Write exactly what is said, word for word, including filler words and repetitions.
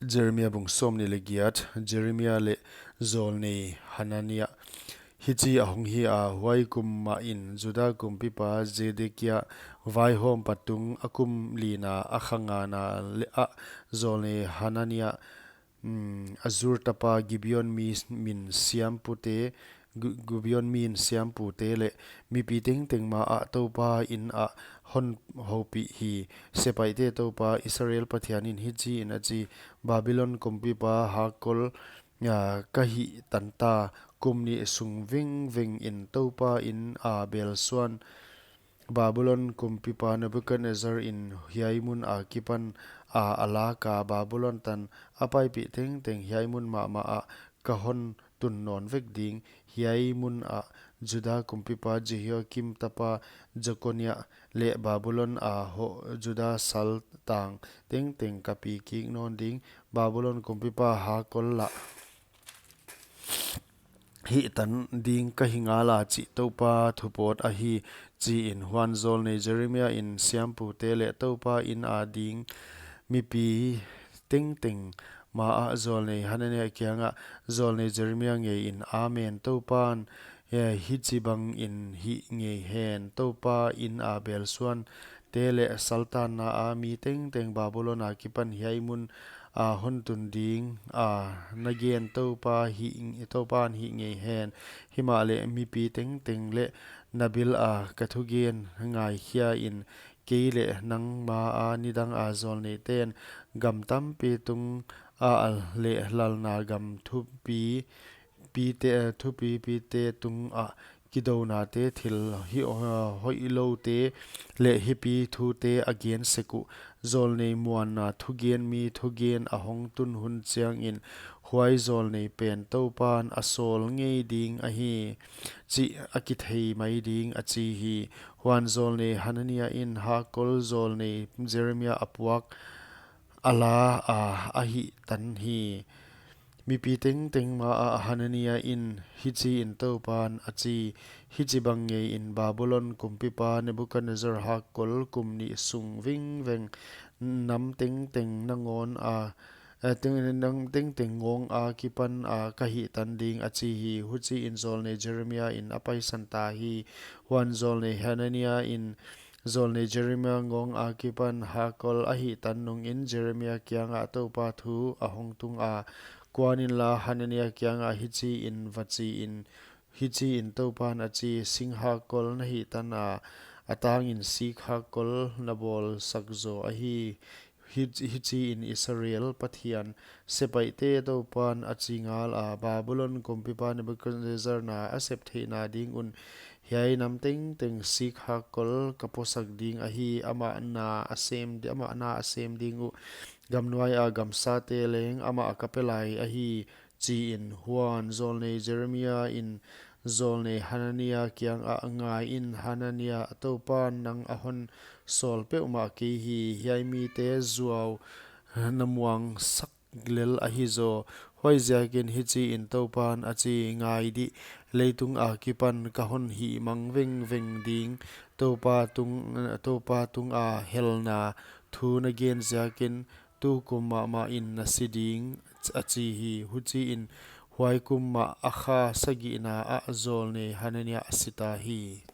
Jeremia bung sawmnih leh giat. Jeremia leh zawlnei Hanania. Hichi ahong hi a, huai kum mahin Juda kumpipa Zedekia vaihawmpa tung a kum lina a kha ngana leh ah zawlnei Hanania, mm, Azur tapa Gibeon mi, min siampute, Gu-, Gibeon min siampute leh mipi tengteng ma ah Toupa in ah hon houpih hi. Sepaihte Toupa Israel Pathian in hichiin a chi: Babylon kumpipa Hakol, ah, ka hihtan ta. Kum nih sung vengveng in Toupa in a belsuan Babylon kumpipa Nebuchadnezzar in hiai mun akipan a, a lak a, Babylon tan a paipih tengteng hiai mun mahmah ah ka hon tun nawn vek ding. Hiai mun ah Juda kumpipa Jehoiakim tapa Jekonia leh Babylon a hoh Juda saltang tengteng ka pi kik nawn ding. Babylon kumpipa Hakol lah hihtan ding ka hi ngal a, chih Toupa thu pawt ahi, chiin. Huan zawlnei Jeremia in siampute leh Toupa in a ding mipi tengteng ma ah zawlnei Hanania kiangah zawlnei Jeremia ngeiin, Amen, Toupan, eh, hichibangin hih ngei hen: Toupa in a belsuante leh saltanna a mi tengteng Babylon akipan hiai mun a hon tun ding a na gen Toupa hih, Toupan hih ngei hen. Himahleh mipi tengteng leh na bil a ka thugen ngaikhia in, kei leh nangma a nidang a zawlneiten gam tampi tung a leh lalna gam thupi pite, thupipite tungah kidonate, thil hi, hoihloute leh hipi thute a gen sek uh. Zawlnei muanna thugen mi thugen ahong tun hun chiangin huai zawlnei pen Toupan a sawl ngei ding ahi, chih a kithei mai ding, a chi hi. Huan zawlnei Hanania in Hakol zawlnei Jeremia a puak a la a, a hihtan hi. Mipi tengteng ma ah Hanania in, Hichiin Toupan a chi: Hichibang ngeiin Babylon kumpipa Nebuchadnezzar Hakol kum nih sung vengveng nam tengteng nangawn a, eh, teng, nam tengteng ngawng akipan a ka hihtan ding, a chi hi. Huchiin zawlnei Jeremia in a paisan ta hi. Huan zawlnei Hanania in zawlnei Jeremia ngawng akipan Hakol a hihtan nungin Jeremia kiangah Toupa thu ahong tung a, Kuan inla, Hanania kiangah hichiin va chi in, Hichiin Toupan a chi: Sing Hakol na hihtan a, a tangin sik Hakol na bawlsak zaw ahi. Hich-, hichiin Israel Pathian, sepaihte Toupan a chi ngal a, Babylon kumpipa Nebuchadnezzar na a sep theihna ding un hiai nam tengteng sik Hakol ka pawsak ding ahi. Amah na a sem di-, amah na a sem ding uh gam nuai a gamsate leng amah ka pe lai ahi, chiin. Huan zawlnei Jeremia in zawlnei Hanania kiangah, Ngaiin, Hanania, Toupan nang a hon sawl peuhmah kei hi. Hiai mite zuau na muangsak lel ahi zaw. Huaiziakin hichiin Toupan a chi: Ngai dih, leitung akipan ka hon hihmang vengveng ding. Toupa tung, Toupa tunga helna thu na gen ziakin tukum mahmahin na si ding, a chi hi. Huchiin huai kum mah a kha sagihna ah zawlnei Hanania a si ta hi.